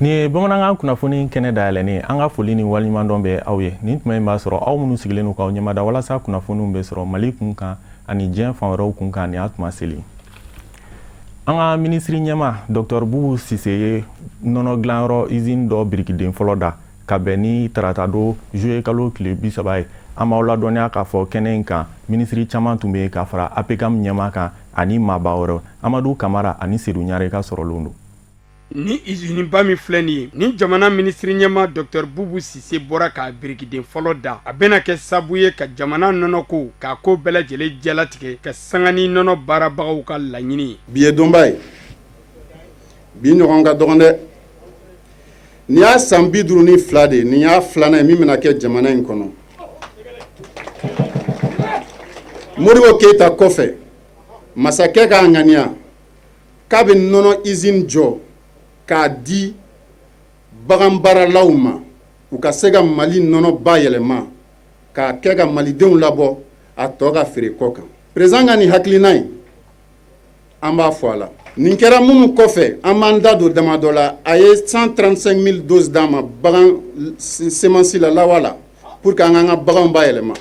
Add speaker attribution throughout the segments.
Speaker 1: Nin ye bamanankan kunnafoni kɛnɛ dayɛlɛnnen ye. An ka foli ni waleɲumandɔn bɛ aw ye. Nin tuma in b'a sɔrɔ aw minnu sigilen don k'aw ɲɛmada walasa kunnafoniw bɛ sɔrɔ Mali kun kan ani diɲɛ fan wɛrɛw kun kan, nin y'a tuma seli. An ka minisiri ɲɛmaa Dr Bubu Sise ye nɔnɔ dilanyɔrɔ usine dɔ birikiden fɔlɔ da ka bɛn ni taratadon juillet kalo tile 30 ye. An b'aw ladɔnniya k'a fɔ kɛnɛ in kan, minisiri caman tun bɛ yen ka fara APCAM ɲɛmaa kan ani maaba wɛrɛw. Amadu Kamara ani Sedu Ɲare ka sɔrɔlenw don.
Speaker 2: Ni usine min filɛ nin ye, ni jamana minisiri ɲɛmaa Docteur Bubu Sise bɔra k'a birikiden fɔlɔ da, a bɛna kɛ sabu ye ka jamana nɔnɔko k'a ko bɛɛ lajɛlen jalatigɛ ka sanga ni nɔnɔ baarabagaw ka laɲini ye.
Speaker 3: Bi ye donba ye, bi ɲɔgɔn ka dɔgɔn dɛ. Nin y'a san 52 de ye, nin y'a filanan ye min bɛna kɛ jamana in kɔnɔ. Modibo Keyita kɔfɛ, masakɛ k'a ŋaniya k'a bɛ nɔnɔ izini jɔ k'a di baganbaaralaw ma, u ka se ka Mali nɔnɔ bayɛlɛma k'a kɛ ka malidenw labɔ, a tɔ ka feere kɔ kan. Président ka nin hakilina in, an b'a fɔ a la. Nin kɛra minnu kɔfɛ, an b'an da don damadɔ la. A ye 135 000 doses d'an ma bagan semence la lawa la, pour que an k'an ka baganw bayɛlɛma,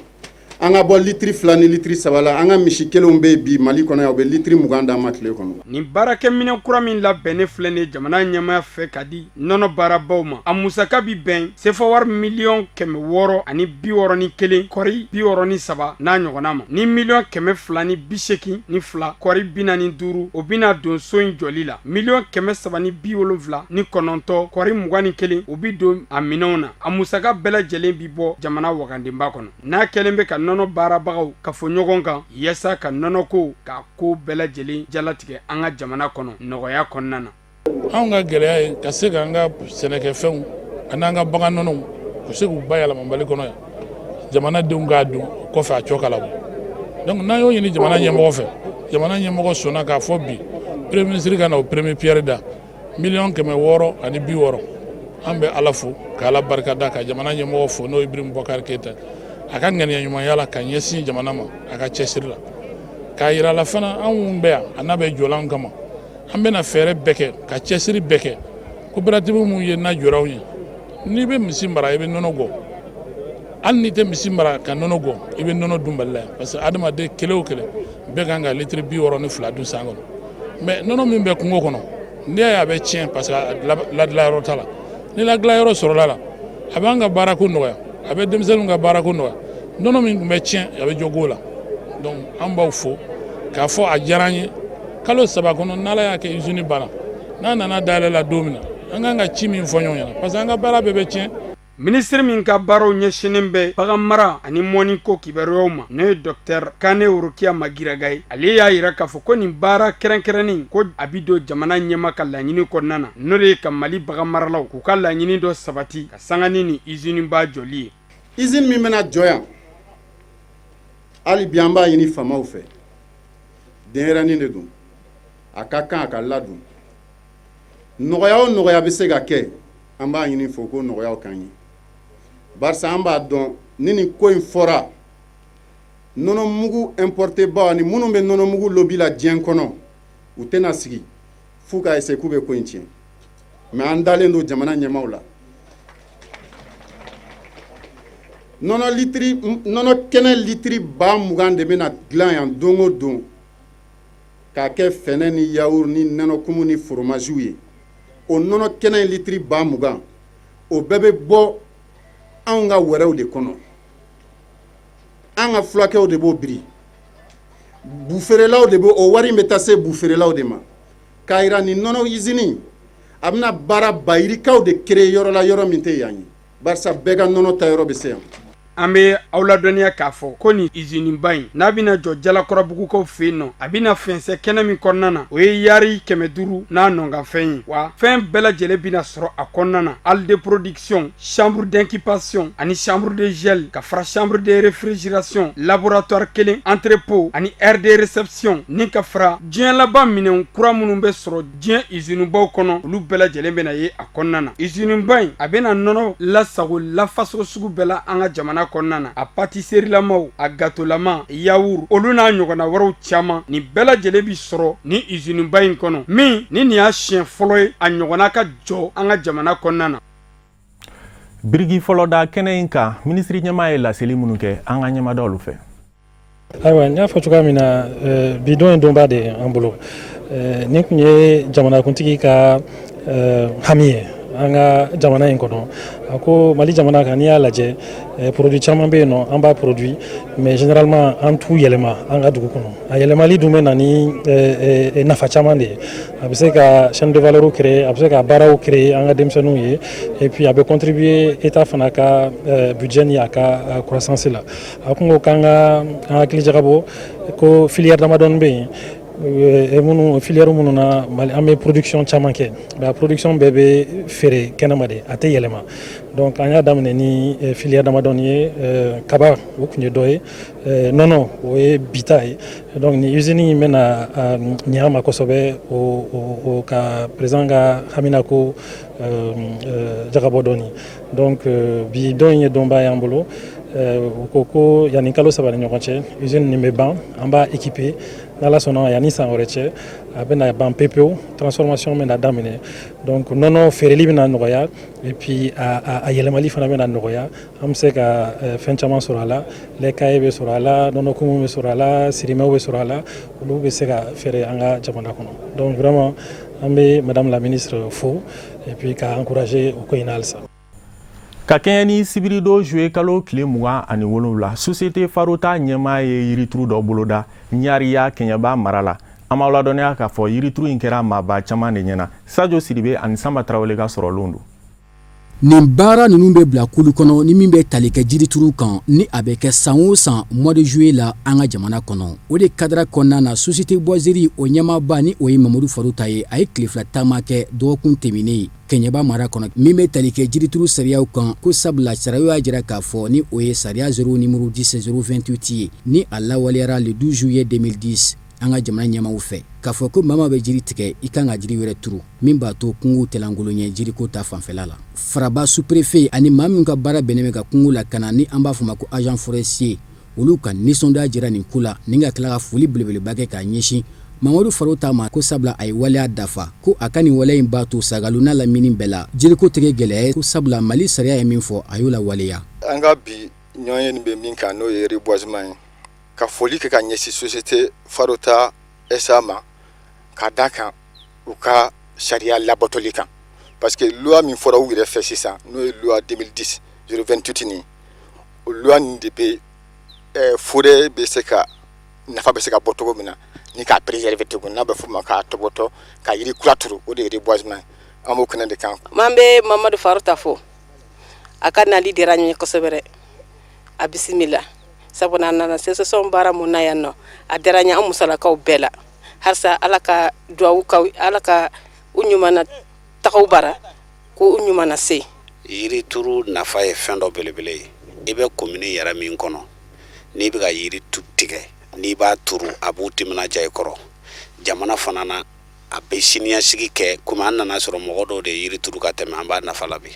Speaker 3: an ka bɔ litiri 2 ni litiri 3 la. An ka misi kelenw bɛ bi Mali kɔnɔ yan, u bɛ litiri 20 d'an ma tile kɔnɔ.
Speaker 2: Nin baarakɛminɛn kura min labɛnnen filɛ nin ye jamana ɲɛmaaya fɛ ka di nɔnɔ baarabaw ma, a musaka bi bɛn sefa wari miliyɔn 661 kɔri 63 n'a ɲɔgɔnna ma, ni miliyɔn 282 kɔri 45, o bɛna don so in jɔli la, miliyɔn 379 kɔri 21, o bi don a minɛnw na. A musaka bɛɛ lajɛlen bi bɔ jamana wagandenba kɔnɔ, n'a kɛlen bɛ ka nɔnɔ baarabagaw kafo ɲɔgɔn kan yaasa ka nɔnɔko k'a ko bɛɛ lajɛlen jalatigɛ an ka jamana kɔnɔ nɔgɔya kɔnɔna na.
Speaker 4: Anw ka gɛlɛya ye ka se k'an ka sɛnɛkɛfɛnw ani an ka bagan nɔnɔw u se k'u bayɛlɛma Mali kɔnɔ yan, jamanadenw k'a dun, o kɔfɛ a cɔ ka labɔ. Donc n'an y'o ɲini jamana ɲɛmɔgɔ fɛ, jamana ɲɛmɔgɔ sɔnna k'a fɔ bi premier ministre ka na o premier pierre da, miliyɔn 660. An bɛ Ala fo ka Ala barika da, ka jamana ɲɛmɔgɔ fo, n'o ye Ibrahim Boubacar Keita, a ka ŋaniya ɲumanya la ka ɲɛsin jamana ma, a ka cɛsiri la, k'a yira la fana anw bɛ yan, a n'a bɛ jɔlan kama, an bɛna fɛɛrɛ bɛɛ kɛ ka cɛsiri bɛɛ kɛ. Coopérative mun ye n'a jɔra anw ye, n'i bɛ misi mara, i bɛ nɔnɔ gɔ. Hali n'i tɛ misi mara ka nɔnɔ gɔ, i bɛ nɔnɔ dun Mali la yan, parce que adamaden kelen o kelen bɛɛ kan ka litiri 62 dun san kɔnɔ. Mais nɔnɔ min bɛ kungo kɔnɔ, n'i y'a ye a bɛ tiɲɛ, parce que ladilayɔrɔ t'a la. Ni ladilayɔrɔ sɔrɔla la, a b'an ka baarako nɔgɔya, a bɛ denmisɛnninw ka baarako nɔgɔya. Nɔnɔ min tun bɛ tiɲɛ, a bɛ jɔ go la. Donc an b'aw fo k'a fɔ a diyara an ye. Kalo 3 kɔnɔ, n'Ala y'a kɛ usine banna, n'a nana dayɛlɛ la don min na, an kan ka ci min fɔ ɲɔgɔn ɲɛna, parce que an ka baara bɛɛ bɛ tiɲɛ.
Speaker 2: Minisiri min ka baaraw ɲɛsinnen bɛ bagan mara ani mɔniko kibaruyaw ma, n'o ye Docteur Kane Worokiya Magiraga ye, ale y'a yira k'a fɔ ko nin baara kɛrɛnkɛrɛnnen ko a bi don jamana ɲɛmaa ka laɲini kɔnɔna na, n'o de ye ka Mali bagan maralaw k'u ka laɲini dɔ sabati ka sanga ni nin usine ba jɔli ye.
Speaker 3: Usine min bɛna jɔ yan, hali bi an b'a ɲini faamaw fɛ, denyɛrɛnin de don, a ka kan a ka ladon. Nɔgɔya o nɔgɔya bɛ se ka kɛ, an b'a ɲini fo ko nɔgɔyaw k'an ye, barisa an b'a dɔn ni nin ko in fɔra, nɔnɔmugu importé baw ani minnu bɛ nɔnɔmugu lobby la diɲɛ kɔnɔ, u tɛna sigi f'u ka essayer k'u bɛ ko in tiɲɛ. Mais an dalen don jamana ɲɛmaaw la. Nɔnɔ litiri, nɔnɔ kɛnɛ litiri 20 000 de bɛna dilan yan don o don k'a kɛ fɛnɛ ni yaourt ni nɔnɔkumu ni foromaziw ye. O nɔnɔ kɛnɛ litiri 20 000, o bɛɛ bɛ bɔ anw ka wɛrɛw de kɔnɔ. An ka fulakɛw de b'o biri, bufeerelaw de b'o, o wari in bɛ taa se bufeerelaw de ma. K'a yira nin nɔnɔ usine, a bɛna baara bayirikaw de créer yɔrɔ la, yɔrɔ min tɛ yan ye, barisa bɛɛ ka nɔnɔ ta yɔrɔ bɛ se yan.
Speaker 2: An bɛ aw ladɔnniya k'a fɔ ko nin usine ba in n'a bɛna jɔ Jalakɔrɔbugukaw fɛ yen nɔ, a bɛna fɛnsɛ kɛnɛ min kɔnɔna na, o ye yari 500 n'a nɔkanfɛn ye, wa fɛn bɛɛ lajɛlen bɛna sɔrɔ a kɔnɔna na: halle de production, chambre d'incubation ani chambre de gel, ka fara chambre de réfrigération, laboratoire kelen, entrepôt ani aire de réception, ni ka fara diɲɛ laban minɛn kura minnu bɛ sɔrɔ diɲɛ usine baw kɔnɔ, olu bɛɛ lajɛlen bɛna ye a kɔnɔna na. Usine ba in, a bɛna nɔnɔ lasago lafasogo sugu bɛɛ la an ka jamana. kɔnɔna na, a patisserie-lamaw, a gâteau-lama, yaourt, olu n'a ɲɔgɔnna wɛrɛw caman, nin bɛɛ lajɛlen bi sɔrɔ ni usine-ba in kɔnɔ, min ni nin y'a siɲɛ fɔlɔ ye a ɲɔgɔnna ka jɔ an ka jamana kɔnɔna na.
Speaker 1: Biriki fɔlɔ da kɛnɛ in kan, minisiri ɲɛmaa ye laseli minnu kɛ, an ka ɲɛmada olu fɛ.
Speaker 5: Ayiwa, n y'a fɔ cogoya min na, bi don ye donba de ye an bolo. Nin tun ye jamanakuntigi ka hami ye an ka jamana in kɔnɔ. A ko Mali jamana kan, n'i y'a lajɛ, produit caman bɛ yen nɔ, an b'a produit, mais généralement an t'u yɛlɛma an ka dugu kɔnɔ. A yɛlɛmali dun bɛ na ni nafa caman de ye. A bɛ se ka chaîne de valeur créer, a bɛ se ka baaraw créer an ka denmisɛnninw ye, et puis a bɛ contribuer état fana ka budget ni a ka croissance la. A kun ko k'an ka an hakili jagabɔ ko filière damadɔni bɛ yen, minnu filière minnu na Mali an bɛ production caman kɛ, mais a production bɛɛ bɛ feere kɛnɛma de, a tɛ yɛlɛma. Donc an y'a daminɛ ni filière damadɔni ye. Kaba, o tun ye dɔ ye, nɔnɔ, o ye bita ye. Donc ni usine in bɛna ɲɛ an ma kosɛbɛ, o ka président ka hamina ko jagabɔ dɔɔni. Donc bi don in ye donba y'an bolo. U ko ko yanni kalo 3 ni ɲɔgɔn cɛ, usine nin bɛ ban, an b'a équiper. N'Ala sɔnna, yanni san wɛrɛ cɛ, a bɛna ban pepewu, transformation bɛna daminɛ. Donc nɔnɔ feereli bɛna nɔgɔya, et puis a yɛlɛmali fana bɛna nɔgɔya. An bɛ se ka fɛn caman sɔrɔ a la, lait caillé bɛ sɔrɔ a la, nɔnɔ kumu bɛ sɔrɔ a la, sirimɛw bɛ sɔrɔ a la, olu bɛ se ka feere an ka jamana kɔnɔ. Donc vraiment, an bɛ madame la ministre fo et puis ka encourager o ko in na halisa.
Speaker 1: Ka kɛɲɛ ni sibiridon juillet kalo tile 27, société Farota ɲɛmaa ye yirituru dɔ boloda Ɲariya, Kɛɲɛba mara la. An b'aw ladɔnniya k'a fɔ yirituru in kɛra maaba caman de ɲɛna. Sajo Sidibe ani Sanba Tarawele ka sɔrɔlenw don.
Speaker 6: Nin baara ninnu bɛ bila kulu kɔnɔ ni min bɛ tali kɛ jirituru kan, ni a bɛ kɛ san o san mois de juillet la an ka jamana kɔnɔ. O de cadre kɔnɔna na, société boiserie o ɲɛmaaba, ni o ye Mamadu Farota ye, a ye tile 2 taama kɛ dɔgɔkun tɛmɛnen Kɛɲɛba mara kɔnɔ, min bɛ tali kɛ jirituru sariyaw kan, ko sabula sariyaw y'a jira k'a fɔ, ni o ye sariya 0 numéro 10 028 ye, ni a lawaleyara le 12 juillet 2010 an ka jamana ɲɛmaw fɛ, k'a fɔ ko maa maa bɛ jiri tigɛ, i kan ka jiri wɛrɛ turu, min b'a to kungow tɛlankolon ɲɛ jiriko ta fanfɛla la. Faraba sous-préfet ani maa min ka baara bɛnnen bɛ ka kungo lakana, ni an b'a fɔ ma ko agent forestier, olu ka nisɔndiya jira nin ko la, ni ka tila ka foli belebeleba kɛ k'a ɲɛsin Mamadu Farota ma, ko sabula a ye waleya dafa, ko a ka nin waleya in b'a to Sagalu n'a lamini bɛɛ la jiriko tɛ gɛlɛya ye, ko sabula Mali sariya ye min fɔ, a y'o lawaleya.
Speaker 3: An ka bi ɲɔgɔn ye nin bɛ min kan, n'o ye reboisement ye, ka foli kɛ ka ɲɛsin société Farota SA ma, ka da kan u ka sariya labatoli kan, parce que loi min fɔra u yɛrɛ fɛ sisan, n'o ye loi 2010 028 nin, o loi nin de bɛ forêt bɛ se ka nafa bɛ se ka bɔ cogo min na ni k'a préserver cogo, n'a bɛ f'o ma k'a tɔbɔtɔ, ka yiri kura turu, o de ye reboisement ye. An b'o kɛnɛ de kan.
Speaker 7: M'an bɛ Mamadu Farota fo, a ka nali diyara n ye kosɛbɛ dɛ. A bisimila, sabula a nana sesɔn baara mun na yan nɔ, a diyara n ye, an musolakaw bɛɛ la. Halisa Ala ka duwawu kaw, Ala ka u ɲuman na tagaw bara, ko u ɲuman na se.
Speaker 8: Yirituru nafa ye fɛn dɔ belebele ye. I bɛ komini yɛrɛ min kɔnɔ, n'i bɛ ka yiri tigɛ, n'i b'a turu, a b'u timinadiya i kɔrɔ. Jamana fana na, a bɛ siniɲɛsigi kɛ. Komi an nana sɔrɔ mɔgɔ dɔw de ye yiri turu ka tɛmɛ, an b'a nafa la bi,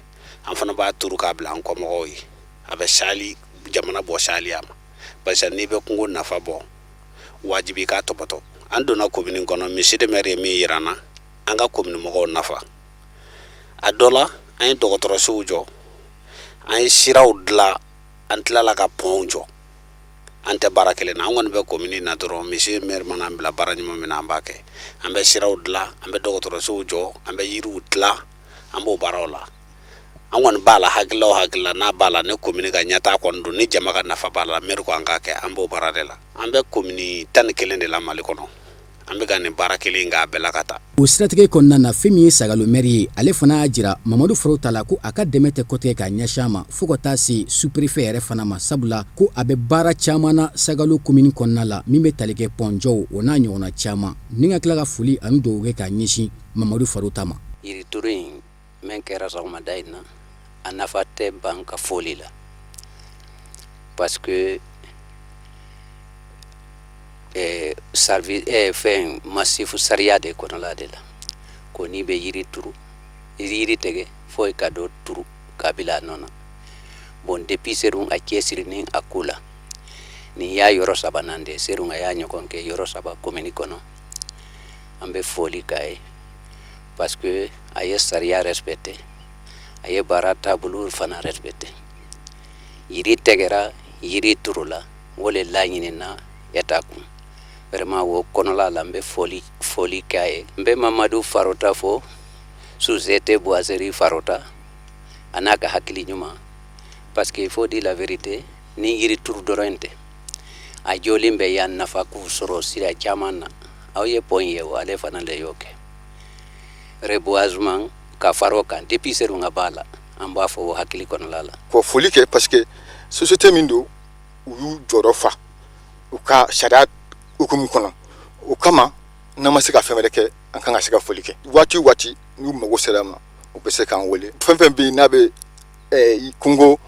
Speaker 8: an fana b'a turu k'a bila an kɔmɔgɔw ye. A bɛ sali jamana bɔ saliya ma, parce n'i bɛ kungo nafa bɔ, wajibi k'a tɔpɔtɔ. An donna komini kɔnɔ, monsieur le maire ye min yira an na, an ka komini mɔgɔw nafa a dɔ la, an ye dɔgɔtɔrɔsow jɔ, an ye siraw dilan, an tilala ka pɔnw jɔ. An tɛ baara kelen na, an kɔni bɛ komini na dɔrɔn. Monsieur maire mana an bila baara ɲuman min na, an b'a kɛ. An bɛ siraw dilan, an bɛ dɔgɔtɔrɔsow jɔ, an bɛ yiriw dilan, an b'o baaraw la. An kɔni b'a la, hakilila o hakilila n'a b'a la, ni komini ka ɲɛtaa kɔni don, ni jama ka nafa b'a la, maire ko an k'a kɛ, an b'o baara de la. An bɛ komini 11 de la Mali kɔnɔ, an bɛ ka nin baara kelen k'a bɛɛ la ka taa.
Speaker 6: O siratigɛ kɔnɔna na, fɛn min ye Sagalo maire ye, ale fana y'a jira Mamadu Farota la ko a ka dɛmɛ tɛ kɔtigɛ k'a ɲɛsin a ma, fo ka taa se sous-préfet yɛrɛ fana ma, sabula ko a bɛ baara caman na Sagalo komini kɔnɔna la, min bɛ tali kɛ pɔnjɔw, o n'a ɲɔgɔnna caman, ni ka tila ka foli ani dugawu kɛ k'a ɲɛsin Mamadu Farota ma.
Speaker 9: Yirituru in min kɛra sɔgɔmada in na, a nafa tɛ ban ka foli la, parce que fɛn massif sariya de kɔnɔla de la, ko n'i bɛ yiri turu, yiri tigɛ, fo i ka dɔ turu k'a bila a nɔ na. Bon. Bon, depuis Seru a cɛsirinin a ko la, nin y'a yɔrɔ sabanan de. Seru a y'a ɲɔgɔn kɛ yɔrɔ saba komini kɔnɔ. An bɛ foli k'a ye parce que a ye sariya respecté, a ye baara taabolo fana respecté. Yiri tɛgɛra, yiri turula, o le laɲinina État kun. Vraiment, o kɔnɔla la, n bɛ foli k'a ye. N bɛ Mamadu Farota fo, société boiserie Farota, a n'a ka hakili ɲuman, parce que il faut dire la vérité, ni yiri turu dɔrɔn tɛ, a jɔlen bɛ yan nafa k'u sɔrɔ sira caman na. Aw ye pont ye o, ale fana le y'o kɛ, reboisement ka fara o kan. Depuis Seru ka b'a la, an b'a fɔ o hakili kɔnɔla la.
Speaker 3: K'o foli kɛ parce que société min don, u y'u jɔyɔrɔ fa u ka sariya hukumu kɔnɔ. O kama, n'an ma se ka fɛn wɛrɛ kɛ, an kan ka se ka foli kɛ. Waati o waati n'u mago sera a ma, u bɛ se k'an wele. Fɛn fɛn bɛ yen n'a bɛ kungo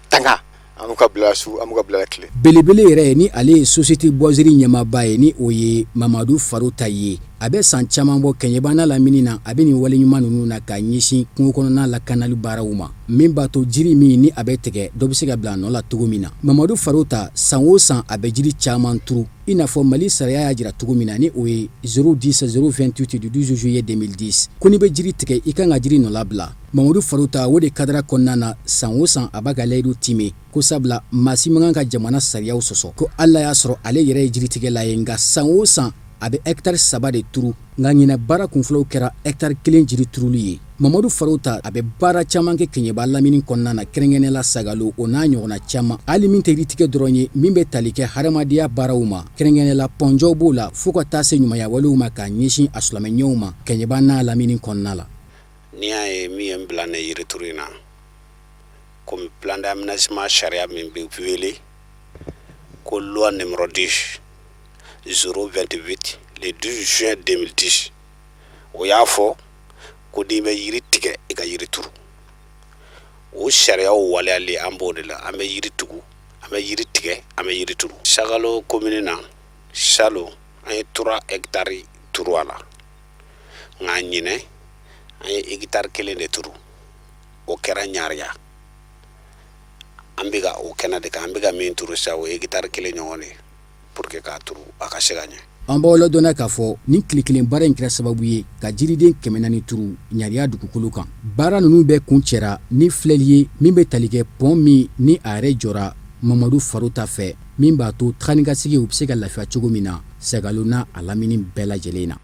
Speaker 3: tanga, an b'u ka bila su, an b'u ka bila tile.
Speaker 6: Belebele yɛrɛ ni ale ye société boiserie ɲɛmaaba ye, ni o ye Mamadu Farota ye, a bɛ san caman bɔ Kɛɲɛba n'a lamini na. A bɛ nin wale ɲuman ninnu na ka ɲɛsin kungo kɔnɔna lakanali baaraw ma, min b'a to jiri min ni a bɛ tigɛ, dɔ bɛ se ka bila a nɔ la cogo min na. Mamadu Farota, san o san, a bɛ jiri caman turu, i n'a fɔ Mali sariya y'a jira cogo min na, ni o ye 010 028 du 12 juillet 2010, ko n'i bɛ jiri tigɛ, i kan ka jiri nɔ labila. Mamadu Farota, o de cadre kɔnɔna na, san o san, a b'a ka layidu timɛ, ko sabula maa si man kan ka jamana sariyaw sɔsɔ. Ko hali y'a sɔrɔ ale yɛrɛ ye jiritigɛla ye, nka san o san, a bɛ hɛkitari 3 de turu. Nka ɲinɛ, baara kunfɔlɔw kɛra hɛkitari 1 jiri turuli ye. Mamadu Farota, a bɛ baara caman kɛ Kɛɲɛba lamini kɔnɔna na, kɛrɛnkɛrɛnnenya la Sagalo, o n'a ɲɔgɔnna caman, hali min tɛ yiritigɛ dɔrɔn ye, min bɛ tali kɛ hadamadenya baaraw ma, kɛrɛnkɛrɛnnenya la pɔnjɔw b'o la, fo ka taa se ɲumanya walew ma k'a ɲɛsin a silamɛɲɔgɔnw ma Kɛɲɛba n'a lamini kɔnɔna la.
Speaker 8: N'i y'a ye min ye n bila ne yirituru in na, komi plan d'aménagement sariya min bɛ wele ko loi numéro 10 028 le 12 juin 2010, o y'a fɔ ko n'i bɛ yiri tigɛ, i ka yiri turu. O sariyaw waleyali, an b'o de la. An bɛ yiri tugu, an bɛ yiri tigɛ, an bɛ yiri turu. Sagalo commune na, salon, an ye 3 hectares turu a la, nka ɲinɛ, an ye hectare 1 de turu. O kɛra Ɲariya. An bɛ ka o kɛnɛ de kan. An bɛ ka min turu sisan, o ye hectare 1 ɲɔgɔn de ye, pour que k'a turu, a ka se ka ɲɛ.
Speaker 6: An b'aw ladɔnniya k'a fɔ nin tile kelen baara in kɛra sababu ye ka jiriden 400 turu Ɲariya dugukolo kan. Baara ninnu bɛɛ kun cɛra ni filɛli ye min bɛ tali kɛ pont min ni a yɛrɛ jɔra Mamadu Farota fɛ, min b'a to taga ni ka segin u bɛ se ka lafiya cogo min na Sagalo n'a a lamini bɛɛ lajɛlen na.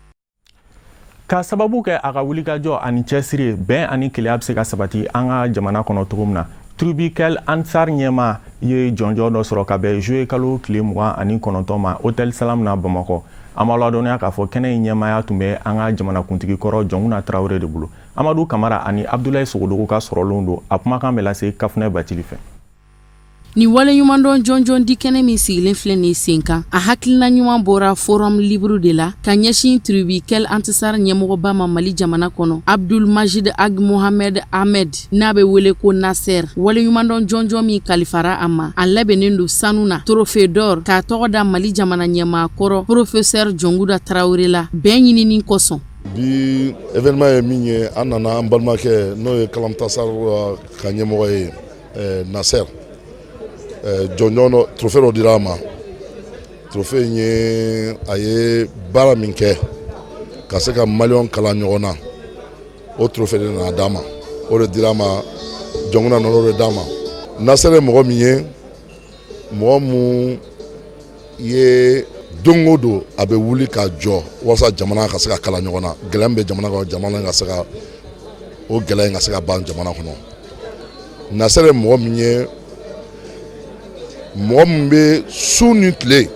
Speaker 1: Ka sababu kɛ a ka wulikajɔ ani cɛsiri ye, bɛn ani kelenya bɛ se ka sabati an ka jamana kɔnɔ cogo min na, tribu Kel Ansar ɲɛma ye jɔnjɔn dɔ sɔrɔ ka bɛn juillet kalo tile 29 ma, hôtel Salam na Bamakɔ. An b'a ladɔnniya k'a fɔ kɛnɛ in ɲɛmaaya tun bɛ an ka jamanakuntigi kɔrɔ Jɔnkuna Tarawele de bolo. Amadu Kamara ani Abdulayi Sogodogo ka sɔrɔlenw don. A kumakan bɛ lase Kafunɛ Bacili fɛ.
Speaker 10: Nin waleɲumandɔn jɔnjɔn di kɛnɛ min sigilen filɛ nin sen kan, a hakilina ɲuman bɔra Forum Libre de la ka ɲɛsin tribu Kel Ansar ɲɛmɔgɔba ma Mali jamana kɔnɔ, Abdul Majid Ag Mohamed Ahmed, n'a bɛ wele ko Nasser. Waleɲumandɔn jɔnjɔn min kalifara a ma, a labɛnnen don sanu na, trophée d'or, k'a tɔgɔ da Mali jamana ɲɛmaa kɔrɔ, professeur Jɔnkuda Tarawele la, bɛn ɲinini kosɔn.
Speaker 11: Bi événement ye min ye, an nana an balimakɛ, n'o ye Kalamtasar ka ɲɛmɔgɔ ye, Nasser, jɔnjɔn dɔ, trophée dɔ dira a ma. Trophée in ye, a ye baara min kɛ ka se ka maliyɛnw kala ɲɔgɔn na, o trophée de nana d'a ma. O de dira a ma, Jɔnkuna nana o de d'a ma. Nasser ye mɔgɔ min ye, mɔgɔ mun ye, don o don a bɛ wuli ka jɔ walasa jamana ka se ka kala ɲɔgɔn na. Gɛlɛya min bɛ jamana kɔnɔ, jamana ka se ka o gɛlɛya in ka se ka ban jamana kɔnɔ. Nasser ye mɔgɔ min ye, mɔgɔ min bɛ su ni tile,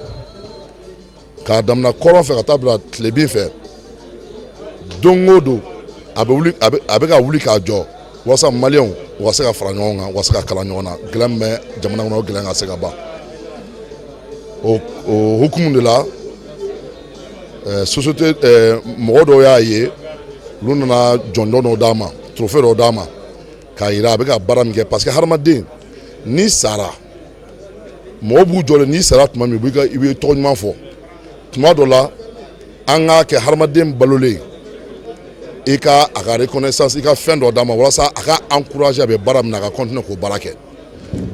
Speaker 11: k'a daminɛ kɔrɔn fɛ ka taa bila tilebin fɛ, don o don a bɛ wuli, a bɛ ka wuli k'a jɔ walasa maliyɛnw u ka se ka fara ɲɔgɔn kan, u ka se ka kala ɲɔgɔn na. Gɛlɛya min bɛ jamana kɔnɔ, o gɛlɛya ka se ka ban. O hukumu de la, société mɔgɔ dɔw y'a ye, olu nana jɔnjɔn dɔw d'a ma, trophée dɔw d'a ma, k'a yira a bɛ ka baara min kɛ, parce que hadamaden n'i sara, mɔgɔw b'u jɔ de. N'i sara tuma min, u b'i ka i bɛ tɔgɔ ɲuman fɔ. Tuma dɔ la, an k'a kɛ hadamaden balolen, i ka a ka reconnaissance, i ka fɛn dɔ d'a ma walasa a ka encourager a bɛ baara min na, a ka continuer k'o baara kɛ.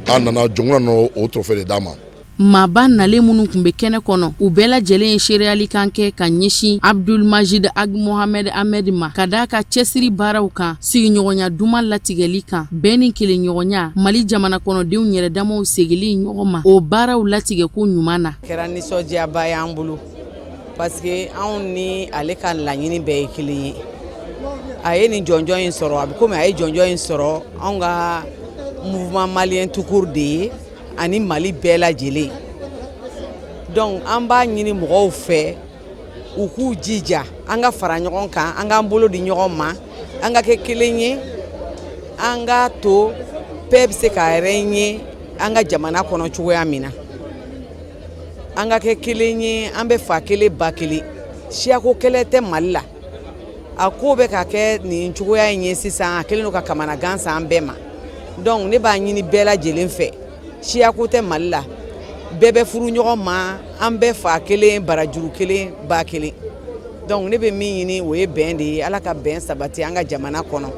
Speaker 11: An nana Jɔnkunda nana o trophée de d'a ma.
Speaker 10: Maaba nalen minnu tun bɛ kɛnɛ kɔnɔ, u bɛɛ lajɛlen ye seereyalikan kɛ ka ɲɛsin Abdul Majid Ag Mohamed Ahmed ma, ka d'a ka cɛsiri baaraw kan, sigiɲɔgɔnya duman latigɛli kan, bɛn ni kelenɲɔgɔnya, Mali jamana kɔnɔdenw yɛrɛdamaw seginni ɲɔgɔn ma, o baaraw latigɛko ɲuman na.
Speaker 7: Kɛra nisɔndiyaba y'an bolo parce que anw ni ale ka laɲini bɛɛ ye kelen ye. A ye nin jɔnjɔn in sɔrɔ, a bɛ komi a ye jɔnjɔn in sɔrɔ anw ka mouvement malien tout court de ye ani Mali bɛɛ lajɛlen. Donc an b'a ɲini mɔgɔw fɛ u k'u jija, an ka fara ɲɔgɔn kan, an k'an bolo di ɲɔgɔn ma, an ka kɛ kelen ye, an ka to paix bɛ se ka régner an ka jamana kɔnɔ cogoya min na. An ka kɛ kelen ye, an bɛ fa kelen ba kelen. Siyako kɛlɛ tɛ Mali la. A ko bɛ ka kɛ nin cogoya in ye sisan, a kɛlen don ka kamanagan san an bɛɛ ma. Donc ne b'a ɲini bɛɛ lajɛlen fɛ, siyako tɛ Mali la, bɛɛ bɛ furu ɲɔgɔn ma, an bɛɛ fa kelen, barajuru kelen, ba kelen. Donc ne bɛ min ɲini, o ye bɛn de ye. Ala ka bɛn sabati an ka jamana kɔnɔ.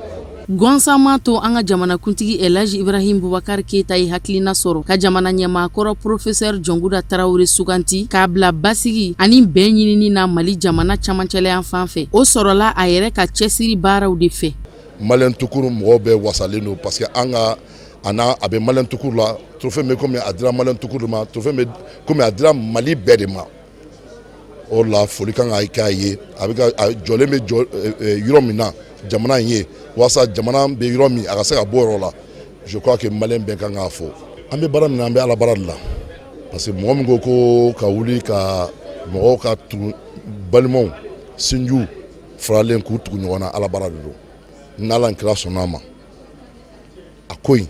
Speaker 10: Gansan m'a to an ka jamanakuntigi Elhaji Ibrahim Boubacar Keita ye hakilina sɔrɔ ka jamana ɲɛmaakɔrɔ professeur Jɔnkuda Tarawele suganti k'a bila basigi ani bɛn ɲinini na Mali jamana camancɛlayan fan fɛ. O sɔrɔla a yɛrɛ ka cɛsiri baaraw de fɛ.
Speaker 11: Malien tout court mɔgɔw bɛɛ wasalen don parce que an ka a n'a a bɛ malien tout court la. Trophée bɛ komi a dira malien tout court de ma, trophée bɛ komi a dira Mali bɛɛ de ma. O la, foli kan ka k'a ye. A bɛ ka a jɔlen bɛ jɔ yɔrɔ min na jamana in ye, walasa jamana bɛ yɔrɔ min, a ka se ka bɔ yɔrɔ la. Je crois que malien bɛɛ kan k'a fɔ. An bɛ baara min na, an bɛ Ala baara de la, parce que mɔgɔ min ko ko ka wuli ka mɔgɔw ka tugu, balimaw sinjiw faralen k'u tugu ɲɔgɔn na, Ala baara de don. N'Ala kira sɔnna a ma, a ko in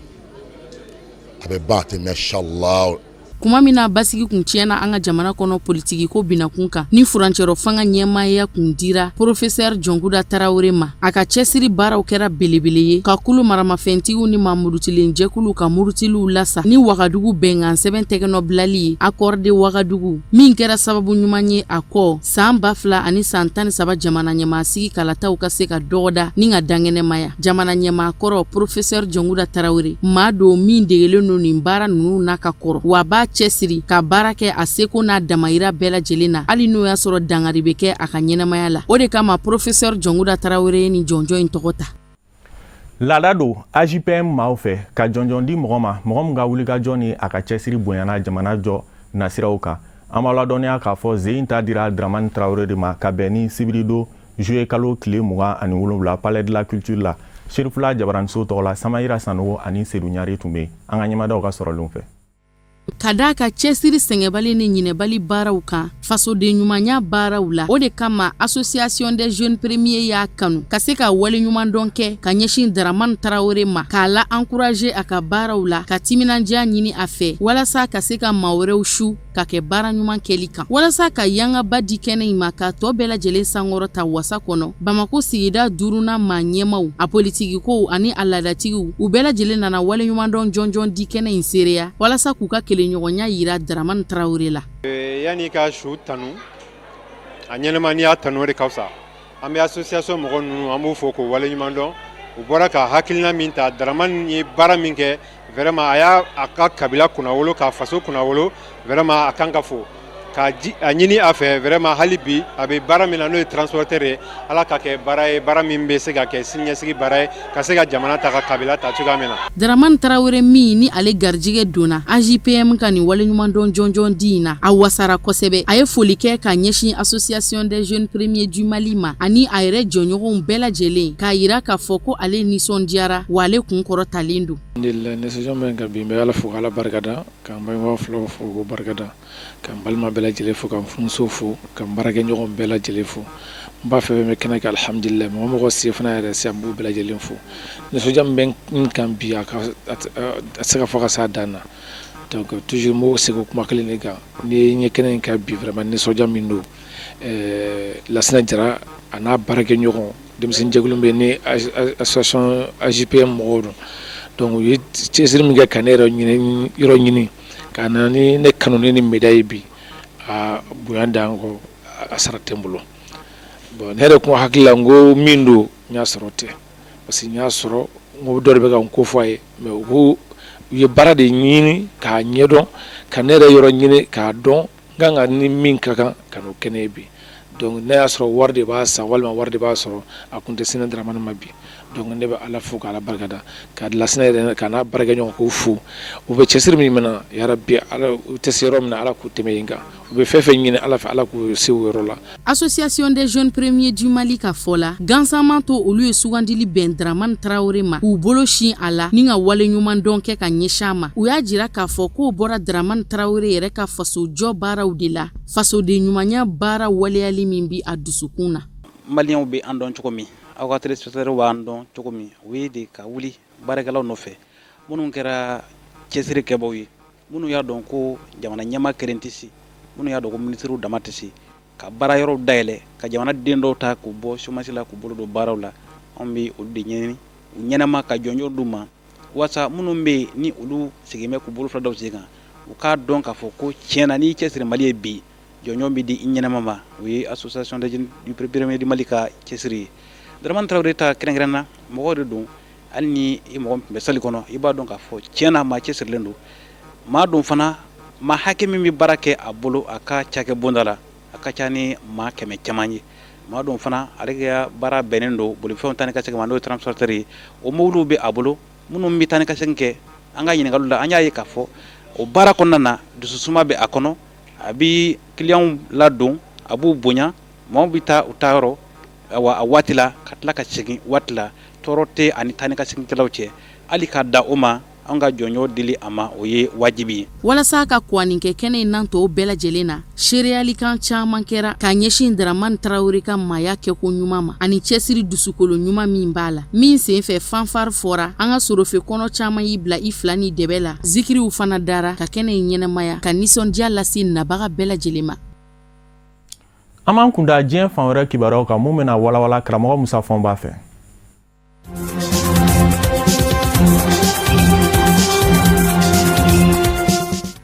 Speaker 11: a bɛ ban, a tɛ mɛn, inshallah.
Speaker 10: Kuma min na basigi kun tiɲɛna an ka jamana kɔnɔ politiki ko binakun kan, ni furancɛrɔ fanga ɲɛmaaya kun dira professeur Jɔnkuda Tarawele ma, a ka cɛsiri baaraw kɛra belebele ye ka kulu maramafɛntigiw ni maamurutilen jɛkuluw ka murutiliw lasa ni Wagadugu bɛnkan sɛbɛn tɛgɛnɔ bilali ye, accord de Wagadugu, min kɛra sababu ɲuman ye a kɔ san 2013 jamana ɲɛmaasigi kalataw ka se ka dɔgɔda ni ka dankɛnɛmaya. Jamana ɲɛmaakɔrɔ professeur Jɔnkuda Tarawele, maa don min degelen don nin baara ninnu na ka kɔrɔ, wa b'a cɛsiri ka baara kɛ a seko n'a damayira bɛɛ lajɛlen na, hali n'o y'a sɔrɔ dankari bɛ kɛ a ka ɲɛnamaya la. O de kama professeur Jɔnkuda Tarawele ye nin jɔnjɔn in tɔgɔ ta.
Speaker 1: Laada don AJPM maaw fɛ ka jɔnjɔn di mɔgɔ ma, mɔgɔ min ka wulikajɔ ni a ka cɛsiri bonyana jamana jɔ nasiraw kan. An b'a ladɔnniya k'a fɔ ze in ta dira Dramani Tarawele de ma ka bɛn ni sibiridon juillet kalo tile 27, Palais de la Culture la. Serifula Jabaraniso tɔgɔ la, Samayira Sanogo ani Sedu Ɲare tun bɛ yen. An ka ɲɛmadaw ka sɔrɔlenw fɛ.
Speaker 10: Ka d'a ka cɛsiri sɛgɛnbali ni ɲinɛbali baaraw kan fasoden ɲumanya baaraw la, o de kama Association des Jeunes Premiers y'a kanu ka se ka waleɲumandɔn kɛ ka ɲɛsin Dramani Tarawele ma, k'a la encourager a ka baaraw la, ka timinandiya ɲini a fɛ walasa ka se ka maa wɛrɛw su ka kɛ baara ɲuman kɛli kan, walasa ka yangaba di kɛnɛ in ma, ka tɔ bɛɛ lajɛlen sankɔrɔ ta wasa kɔnɔ. Bamako sigida duurunan maa ɲɛmaw, a politikikow ani a laadatigiw, u bɛɛ lajɛlen nana waleɲumandɔn jɔnjɔn di kɛnɛ in seereya walasa k'u ka kelenɲɔgɔnya yira Dramani Tarawele la.
Speaker 12: Yanni ka su tanu a ɲɛnama, n'i y'a tanu, o de ka fisa. An bɛ association mɔgɔ ninnu, an b'u fo k'u waleɲuman dɔn. U bɔra ka hakilina min ta, Dramani ye baara min kɛ, vraiment a y'a a ka kabila kunnawolo, k'a faso kunnawolo. Vraiment a kan ka fo k'a a ɲini a fɛ. Vraiment hali bi a bɛ baara min na, n'o ye transporteur ye, Ala ka kɛ baara ye, baara min bɛ se ka kɛ siniɲɛsigi baara ye, ka se ka jamana ta, ka kabila ta cogoya min na.
Speaker 10: Dramani Tarawele min ni ale garijɛgɛ donna AJPM ka nin waleɲumandɔn jɔnjɔn di in na, a wasara kosɛbɛ. A ye foli kɛ ka ɲɛsin Association des Jeunes Premiers du Mali ma ani a yɛrɛ jɔɲɔgɔnw bɛɛ lajɛlen, k'a yira k'a fɔ ko ale nisɔndiyara, wa ale kun kɔrɔtalen don.
Speaker 4: Alhamdulillah, nisɔndiya min ka bi, n bɛ Ala fo k'Ala barikada, ka n bangebaa filaw fo k'u barikada, ka n balima bɛɛ lajɛlen fo, ka n furumuso fo, ka n baarakɛɲɔgɔn bɛɛ lajɛlen fo. N b'a fɛ bɛ kɛnɛ kan, alhamdulillah, mɔgɔ mɔgɔ se fana yɛrɛ se, an b'u bɛɛ lajɛlen fo. Nisɔndiya min bɛ n kan bi, a ka a se ka fɔ ka s'a dan na. Donc toujours n b'o segin o kuma kelen de kan. N'i ye ɲɛ kɛnɛ in kan bi, vraiment nisɔndiya min don, Lasina Jara a n'a baarakɛɲɔgɔn denmisɛnnin jɛkulu bɛ ni association AJPM mɔgɔw don. Donc u ye cɛsiri min kɛ ka ne yɛrɛ ɲini, yɔrɔ ɲini ka na ni ne kanu ni médaille ye bi, a bonya dan kɔ, a sara tɛ n bolo. Bon, ne yɛrɛ kun hakili la n ko min don, n y'a sɔrɔ tɛ, parce que n y'a sɔrɔ n ko dɔ de bɛ ka n ko fɔ a ye, mais u ko
Speaker 13: U ye baara de ɲini k'a ɲɛdɔn, ka ne yɛrɛ yɔrɔ ɲini k'a dɔn n kan ka ni min ka kan ka n'o kɛ ne ye bi. Donc n'a y'a sɔrɔ wari de b'a san walima wari de b'a sɔrɔ, a kun tɛ se ne Dramane ma bi. Donc ne bɛ Ala fo k'Ala barikada, ka Lasinɛ yɛrɛ ka n'a baarakɛɲɔgɔn k'u fo. U bɛ cɛsiri min na, yarabi Ala, u tɛ se yɔrɔ min na, Ala k'u tɛmɛ yen kan. U bɛ fɛn fɛn ɲini Ala fɛ, Ala k'u se o yɔrɔ la.
Speaker 10: Association des jeunes premiers du Mali ka fɔ la, gansan to olu ye sugandili bɛn Dramane Traoré ma, k'u bolo sin a la ni ka wale ɲuman dɔn kɛ ka ɲɛsin a ma. U y'a jira k'a fɔ k'o bɔra Dramane Traoré yɛrɛ ka faso jɔ baaraw de la, fasoden ɲumanya baara waleyali min bi a dusukun na.
Speaker 14: Maliyɛnw bɛ an dɔn cogo min, aw ka téléspectateurs b'an dɔn cogo min, o ye de ka wuli baarakɛlaw nɔfɛ, minnu kɛra cɛsiri kɛbaw ye, minnu y'a dɔn ko jamana ɲɛmaa kelen tɛ se, minnu y'a dɔn ko minisiriw dama tɛ se ka baara yɔrɔw dayɛlɛ, ka jamana den dɔw ta k'u bɔ chômage la, k'u bolo don baaraw la. Anw bɛ olu de ɲini u ɲɛnama ka jɔnjɔn d'u ma, walasa minnu bɛ yen ni olu sigilen bɛ k'u bolo fila da u sen kan, u k'a dɔn k'a fɔ ko tiɲɛ na, n'i cɛsiri Mali ye bi, jɔnjɔn bɛ di i ɲɛnama ma. O ye Association des jeunes du premier du Mali ka cɛsiri ye. Dramane Traoré ta kɛrɛnkɛrɛn na, mɔgɔ de don, hali ni i mɔgɔ tun bɛ salle kɔnɔ, i b'a dɔn k'a fɔ tiɲɛ na, maa cɛsirilen don. Maa don fana, maa hakɛ min bɛ baara kɛ a bolo a ka cakɛ bonda la, a ka ca ni maa 100 caman ye. Maa don fana, ale ka baara bɛnnen don bolifɛnw taa ni ka segin ma, n'o ye transporteur ye. O mobiliw bɛ a bolo minnu bɛ taa ni ka segin kɛ. An ka ɲininkali la, an y'a ye k'a fɔ o baara kɔnɔna na, dususuma bɛ a kɔnɔ, a bɛ kiliyanw ladon, a b'u bonya, maaw bɛ taa u taa yɔrɔ a waati la, ka tila ka segin waati la. Tɔɔrɔ tɛ ani taa ni ka seginkɛlaw cɛ. Hali k'a da o ma, an ka jɔnjɔn dili a ma, o ye wajibi ye.
Speaker 10: Walasa ka kɔnni kɛ kɛnɛ in nan tɔw bɛɛ lajɛlen na, seereyalikan caman kɛra ka ɲɛsin Dramane Traoré ka maaya kɛko ɲuman ma ani cɛsiri dusukolo ɲuman min b'a la, min senfɛ fanfare fɔra, an ka sorofe kɔnɔ caman y'i bila i fila ni dɛbɛ la, zikiriw fana dara ka kɛnɛ in ɲɛnamaya, ka nisɔndiya lase nabaga bɛɛ lajɛlen ma.
Speaker 1: An b'an kunda diɲɛ fan wɛrɛ kibaruyaw kan, mun bɛna walawala karamɔgɔ Musa Fɔnba fɛ.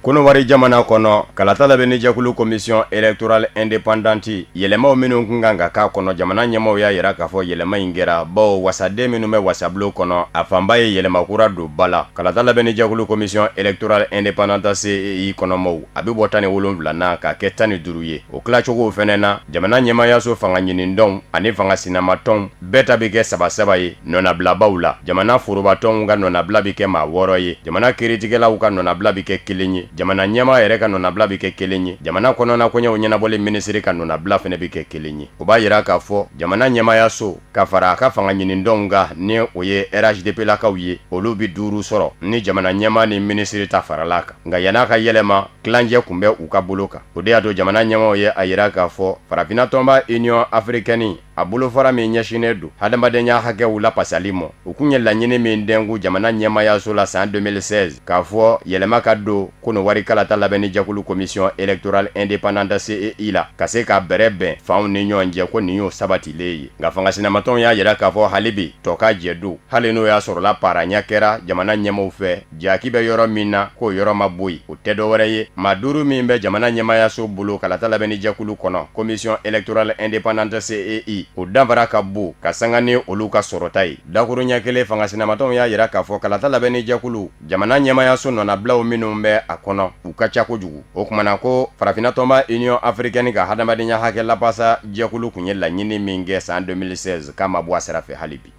Speaker 15: Kɔnɔwari jamana kɔnɔ, kalata labɛnnijɛkulu commission électorale indépendante, yɛlɛmaw minnu kun kan ka k'a kɔnɔ, jamana ɲɛmaaw y'a yira k'a fɔ yɛlɛma in kɛra, bawo wasaden minnu bɛ wasabulon kɔnɔ, a fanba ye yɛlɛma kura don ba la. Kalata labɛnnijɛkulu commission électorale indépendante CEI kɔnɔmɔgɔw, a bɛ bɔ 17 na k'a kɛ 15 ye. O tilacogo fɛnɛ na, jamana ɲɛmaayaso fanga ɲinitɔnw ani fanga sinamatɔnw bɛɛ ta bɛ kɛ saba saba ye nɔnabilabaw la. Jamana forobatɔnw ka nɔnabila bɛ kɛ maa 6 ye, jamana kiiritigɛlaw ka nɔnabila bɛ kɛ kelen ye, jamana ɲɛmaa yɛrɛ ka nɔnabila bɛ kɛ kelen ye, jamana kɔnɔna koɲɛw ɲɛnabɔli minisiri ka nɔnabila fɛnɛ bɛ kɛ kelen ye. O b'a yira k'a fɔ jamana ɲɛmaayaso ka fara a ka fanga ɲinitɔnw kan, ni o ye RHDP lakaw ye, olu bɛ 5 sɔrɔ ni jamana ɲɛmaa ni minisiri ta farala a kan. Nka yann'a ka yɛlɛma, tilancɛ tun bɛ u ka bolo kan. O de y'a to jamana ɲɛmaaw ye a yira k'a fɔ farafinna tɔnba Union africaine, a bolofara min ɲɛsinnen don hadamadenya hakɛw lapasali ma, u kun ye laɲini min dɛnku jamana ɲɛmaayaso la san 2016, k'a fɔ yɛlɛma ka don Kɔnɔwari kalata labɛnnijɛkulu commission électorale indépendante CEI la, ka se ka bɛrɛ bɛn fanw ni ɲɔgɔn cɛ, ko nin y'o sabatilen ye. Nka fanga sinamatɔnw y'a yira k'a fɔ hali bi tɔ ka jɛ don, hali n'o y'a sɔrɔla paranya kɛra jamana ɲɛmaaw fɛ, jaki bɛ yɔrɔ min na, k'o yɔrɔ ma bɔ yen. O tɛ dɔwɛrɛ ye, maa 5 min bɛ jamana ɲɛmaayaso bolo kalata labɛnnijɛkulu kɔnɔ commission électorale indépendante CEI, o danfara ka bon ka sanga ni olu ka sɔrɔta ye. Dakuruɲɛ kelen, fanga sinamatɔnw y'a yira k'a fɔ kalata labɛnnijɛkulu jamana ɲɛmaayaso nɔnabilaw minnu bɛ a kɔnɔ, u ka ca kojugu. O tuma na ko farafinna tɔnba Union africaine ka hadamadenya hakɛ lapasa jɛkulu kun ye laɲini min kɛ san 2016, k'a ma bɔ a sira fɛ hali bi.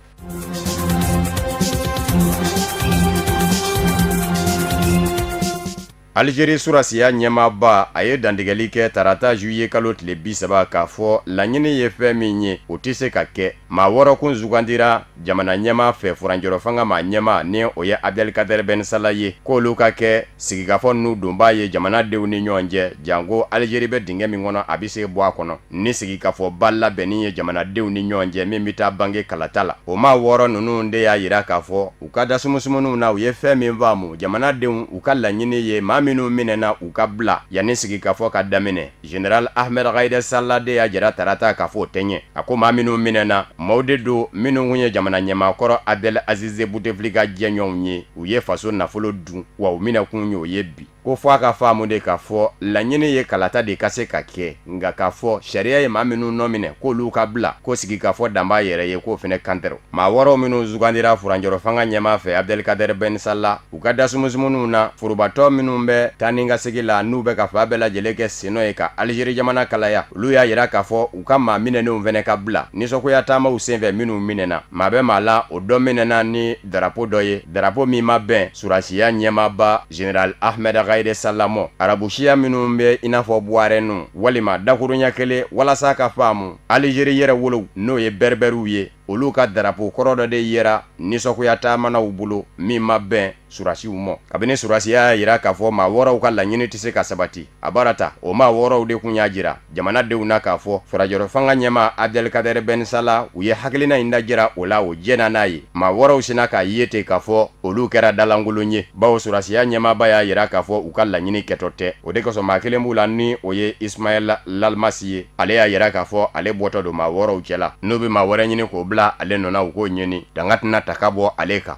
Speaker 15: Algérie surasiya ɲɛmaaba, a ye dantigɛli kɛ tarata juillet kalo tile 30, k'a fɔ laɲini ye fɛn min ye, o tɛ se ka kɛ. Maa 6 kun sugandira jamana ɲɛmaa fɛ, furancɛrɔ fanga maa ɲɛmaa ni o ye Abdelkader Ben Salah ye, k'olu ka kɛ sigikafɔ ninnu donbaa ye jamanadenw ni ɲɔgɔn cɛ, janko Algérie bɛ dingɛ min kɔnɔ, a bɛ se bɔ a kɔnɔ ni sigikafɔba labɛnni ye jamanadenw ni ɲɔgɔn cɛ, min bɛ taa bange kalata la. O maa 6 ninnu de y'a yira k'a fɔ u ka dasumusumunuw na, u ye fɛn min faamu, jamanadenw u ka laɲini ye maa minnu minɛna, u ka bila yanni sigikafɔ ka daminɛ. Général Ahmed Gaïd Salah de y'a jira tarata k'a fɔ o tɛ ɲɛ. A ko maa minnu minɛna, maaw de don minnu kun ye jamana ɲɛmaakɔrɔ Abdel Aziz Bouteflika jɛɲɔgɔnw ye, u ye faso nafolo dun, wa u minɛkun y'o ye bi. Ko fɔ a ka faamu de k'a fɔ laɲini ye kalata de ka se ka kɛ, nka k'a fɔ sariya ye maa minnu nɔ minɛ k'olu ka bila, ko sigikafɔ dan b'a yɛrɛ ye, k'o fana kan tɛ. Maa wɔɔrɔ minnu sugandira furancɛrɔ fanga ɲɛmaa fɛ Abdelkader Ben Salah, u ka dasumusumuniw na, forobatɔ minnu bɛ taa ni ka segin la, n'u bɛ ka fan bɛɛ lajɛlen kɛ sennɔ ye ka Algérie jamana kalaya, olu y'a jira k'a fɔ u ka maa minɛnenw fana ka bila nisɔngoya taamaw senfɛ minnu minɛna. Maa bɛ maa la, o dɔ minɛna ni darapo dɔ ye, darapo min ma bɛn surasiya ɲɛmaaba Général Ahmed Gaïd Salah mɔ. Arabusiya minnu bɛ i n'a fɔ Buwarɛnu walima dakuruɲɛ kelen walasa ka faamu, Algérie yɛrɛwolow n'o ye Berbèrew ye, olu ka darapo kɔrɔ dɔ de yera nisɔngoya taamanaw bolo min ma bɛn surasiw mɔ. Kabini surasiya y'a jira k'a fɔ maa wɔɔrɔw ka laɲini tɛ se ka sabati, a baara ta o maa wɔɔrɔw de kun y'a jira jamanadenw na k'a fɔ furancɛrɔ fanga ɲɛmaa Abdelkader Ben Salah u ye hakilina in dajira o la, o jɛnna n'a ye. Maa wɔɔrɔw sinna k'a ye ten k'a fɔ olu kɛra dalankolon ye, bawo surasiya ɲɛmaaba y'a jira k'a fɔ u ka laɲini kɛtɔ tɛ. O de kosɔn maa kelen b'u la ni o ye Ismaël Lalmas ye, ale y'a jira k'a fɔ ale bɔtɔ don maa wɔɔrɔw cɛla, n'u bɛ maa wɛrɛ ɲini k'o bila ale nɔ na, u k'o ɲini, danga tɛna ta ka bɔ ale kan.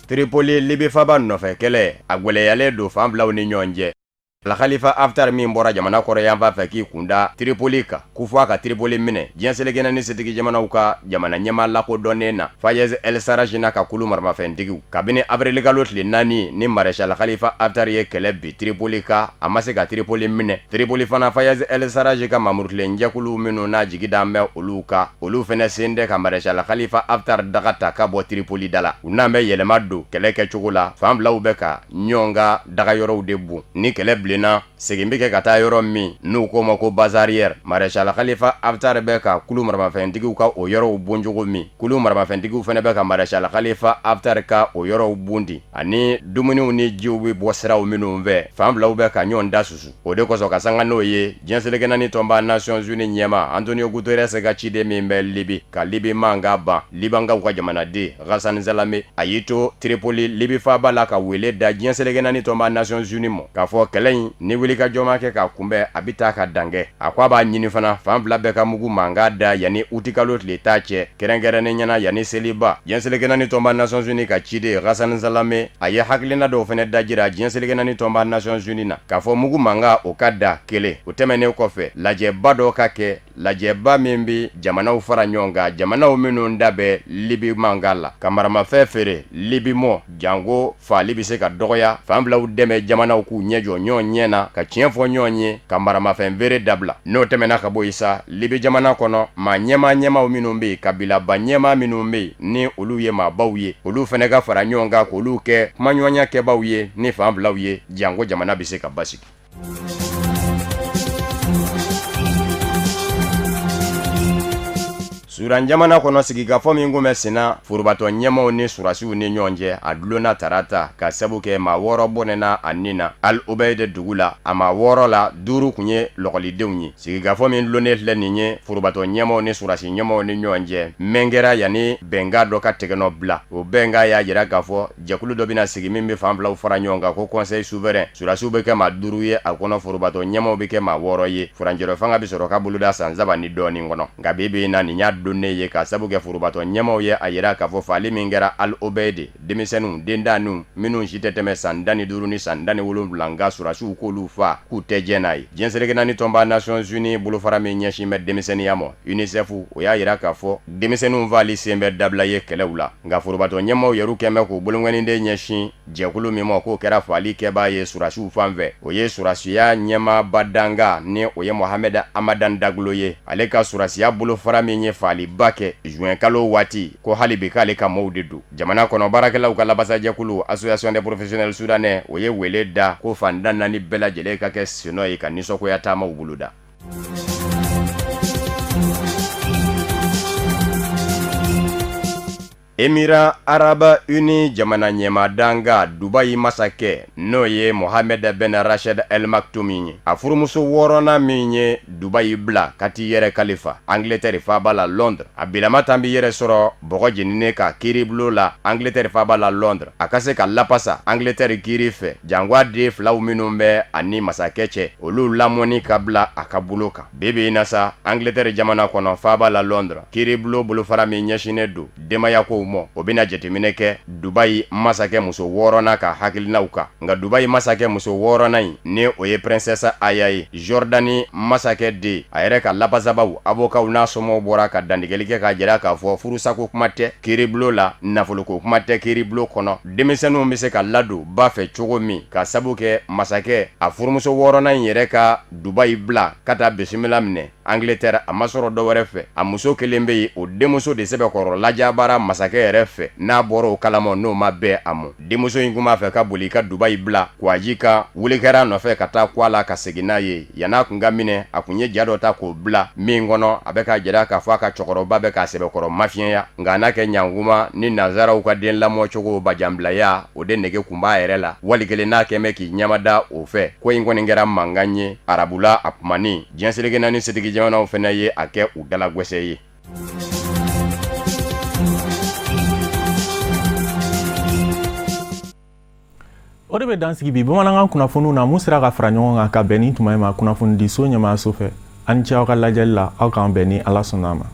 Speaker 15: Tripoli Libi faaba nɔfɛ kɛlɛ a gwɛlɛyalen don fan filaw ni ɲɔgɔn cɛ. Al-Khalifa Haftar min bɔra jamana kɔrɔyanfan fɛ k'i kunda Tripoli kan, ko fo a ka Tripoli minɛ diɲɛ seleke naani setigi jamanaw ka jamana ɲɛmaa lakodɔnnen na Fayez El Sarraj n'a ka kulu maramafɛntigiw. Kabini avirilikalo tile 4 ni Maréchal Khalifa Haftar ye kɛlɛ bin Tripoli kan, a ma se ka Tripoli minɛ. Tripoli fana Fayez El Sarraj ka mamurutilen jɛkulu minnu n'a jigi dalen bɛ olu kan, olu fana sen tɛ ka Maréchal Khalifa Haftar daga ta ka bɔ Tripoli da la. U n'an bɛ yɛlɛma don kɛlɛ kɛcogo la, fan filaw bɛ ka ɲɔgɔn ka dagayɔrɔw de bon. Ni kɛlɛ bilenna, segin bɛ kɛ ka taa yɔrɔ min n'u k'o ma ko base arrière. Maréchal Khalifa Haftar bɛ ka kulu maramafɛntigiw ka o yɔrɔw bon cogo min, kulu maramafɛntigiw fana bɛ ka Maréchal Khalifa Haftar ka o yɔrɔw bon ten. Ani dumuniw ni jiw bɛ bɔ siraw minnu fɛ, fan filaw bɛ ka ɲɔgɔn da susu. O de kosɔn ka sanga n'o ye, diɲɛ seleke naani tɔnba Nations Unies ɲɛmaa Antonio Guterres ka ciden min bɛ Libi ka Libi mankan ban, Libankaw ka jamanaden Ghassan Salame, a y'i to Tripoli Libi faaba la ka wele da diɲɛ seleke naani tɔnba Nations Unies mɔ k'a fɔ kɛlɛ in ni wulikajɔ ma kɛ k'a kunbɛn, a bɛ taa ka dan kɛ. A ko a b'a ɲini fana fan fila bɛɛ ka mugu mankan da yanni utikalo tile 10 cɛ, kɛrɛnkɛrɛnnen ɲɛna yanni seliba. Diɲɛ seleke naani tɔnba Nations Unies ka ciden Ghassan Salame, a ye hakilina dɔw fana dajira diɲɛ seleke naani tɔnba Nations Unies na k'a fɔ mugu mankan o ka da kelen. O tɛmɛnen kɔfɛ, lajɛba dɔ ka kɛ, lajɛba min bɛ jamanaw fara ɲɔgɔn kan, jamanaw minnu da bɛ Libi mankan la, ka maramafɛn feere Libi mɔ, janko faali bɛ se ka dɔgɔya, fan filaw dɛmɛ jamanaw k'u ɲɛ jɔ ɲɔgɔn ɲɛ na, ka tiɲɛ fɔ ɲɔgɔn ye, ka maramafɛn feere dabila. N'o tɛmɛna ka bɔ yen sa, Libi jamana kɔnɔ, maa ɲɛmaa ɲɛmaaw minnu bɛ yen, kabilaba ɲɛmaa minnu bɛ yen, ni olu ye maabaw ye, olu fana ka fara ɲɔgɔn kan k'olu kɛ kumaɲɔgɔnya kɛbaaw ye ni fan filaw ye, janko jamana bɛ se ka basigi. Sudan jamana kɔnɔ, sigikafɔ min kun bɛ senna forobatɔn ɲɛmaaw ni surasiw ni ɲɔgɔn cɛ, a dulonna tarata ka sabu kɛ maa 6 bɔnɛna a ni na Al Obeid dugu la. A maa 6 la, 5 kun ye lɔgɔlidenw ye. Sigikafɔ min dulonnen filɛ nin ye forobatɔn ɲɛmaaw ni surasi ɲɛmaaw ni ɲɔgɔn cɛ, mɛn kɛra yanni bɛnkan dɔ ka tɛgɛnɔ bila. O bɛnkan y'a jira k'a fɔ jɛkulu dɔ bɛna sigi min bɛ fan filaw fara ɲɔgɔn kan ko conseil souverain. Surasiw bɛ kɛ maa 5 ye a kɔnɔ, forobatɔn ɲɛmaaw bɛ kɛ maa 6 ye. Furancɛrɔ fanga bɛ sɔrɔ ka boloda san 3 ni dɔɔnin kɔnɔ. Nka bi bi in na, nin y'a donnen ye ka sabu kɛ forobatɔn ɲɛmaaw ye a jira k'a fɔ faali min kɛra Al Obeid, denmisɛnninw, dentanninw minnu si tɛ tɛmɛ san 15 ni san 17 nka surasiw k'olu fa k'u tɛ jɛn n'a ye. Diɲɛ seleke naani tɔnba Nations Unies bolofara min ɲɛsin bɛ denmisɛnninya ma, UNICEF, o y'a jira k'a fɔ denmisɛnninw faali sen bɛ dabila ye kɛlɛw la. Nka forobatɔn ɲɛmaaw yɛrɛw kɛn bɛ k'u bolonkɔniden ɲɛsin jɛkulu min ma k'o kɛra faali kɛbaa ye surasiw fan fɛ, o ye surasiya ɲɛmaaba dankan ni o ye Mohamed Hamadan Daglo ye. Ale ka surasiya bolofara min ye faaliba kɛ juin kalo waati, ko hali bi k'ale ka mɔɔw de don. Jamana kɔnɔ baarakɛlaw ka labasajɛkulu Association des professionnels soudanais, o ye wele da ko fan 14 bɛɛ lajɛlen ka kɛ sennɔ ye ka nisɔngoya taamaw boloda. Émirats Arabes Unis jamana ɲɛmaa dankan Dubaï masakɛ n'o ye Mohamed Ben Rachid El Maktoum ye, a furumuso wɔɔrɔnan min ye Dubaï bila ka t'i yɛrɛ kalifa Angleterre faaba la Londres, a bilama tan b'i yɛrɛ sɔrɔ bɔgɔ jeninen kan kiiribulon la Angleterre faaba la Londres, a ka se ka lapasa Angleterre kiiri fɛ, janko a den filaw minnu bɛ a ni masakɛ cɛ, olu lamɔni ka bila a ka bolo kan. Bi bi in na sa, Angleterre jamana kɔnɔ faaba la Londres, kiiribulon bolofara min ɲɛsinnen don denbaya kow ma, o bɛna jateminɛ kɛ Dubayi masakɛ muso wɔɔrɔnan ka hakilinaw kan. Nka Dubayi masakɛ muso wɔɔrɔnan in, ni o ye Princesse Aya ye, Jordanie masakɛ den, a yɛrɛ ka lafasabaw, avocats n'a somɔgɔw bɔra ka dantigɛli kɛ k'a jira k'a fɔ furusako kuma tɛ kiiribulon la, nafoloko kuma tɛ kiiribulon kɔnɔ. Denmisɛnninw bɛ se ka ladon ba fɛ cogo min, ka sabu kɛ masakɛ a furumuso wɔɔrɔnan in yɛrɛ ka Dubayi bila ka taa bisimila minɛ Angleterre, a ma sɔrɔ dɔ wɛrɛ fɛ, a muso kelen bɛ yen, o denmuso de sɛbɛkɔrɔ lajabara masakɛ yɛrɛ fɛ, n'a bɔra o kalama n'o ma bɛn a ma. Denmuso in tun b'a fɛ ka boli ka Dubayi bila Kwaji ka wuli kɛra a nɔfɛ ka taa kun a la ka segin n'a ye. Yann'a kun ka minɛ, a kun ye ja dɔ ta k'o bila min kɔnɔ, a bɛ k'a jira k'a fɔ a ka cɛkɔrɔba bɛ k'a sɛbɛkɔrɔ mafiɲɛya. Nka a n'a kɛ ɲankuma ni nansaraw ka den lamɔcogo bajanbilaya, o de nege kun b'a yɛrɛ la, wali kelen n'a kɛn bɛ k'i ɲɛmada o fɛ. Ko in kɔni kɛra mankan ye arabula a kumanin, diɲɛ seleke naani setigi jamanaw fana ye a kɛ u dalagwɛsɛ ye.
Speaker 1: O de bɛ dan sigi bi bamanankan kunnafoniw na mun sera ka fara ɲɔgɔn kan ka bɛn nin tuma in ma kunnafonidiso ɲɛmaayaso fɛ. Aw ni ce aw ka lajɛli la, aw k'an bɛn ni Ala sɔnna a ma.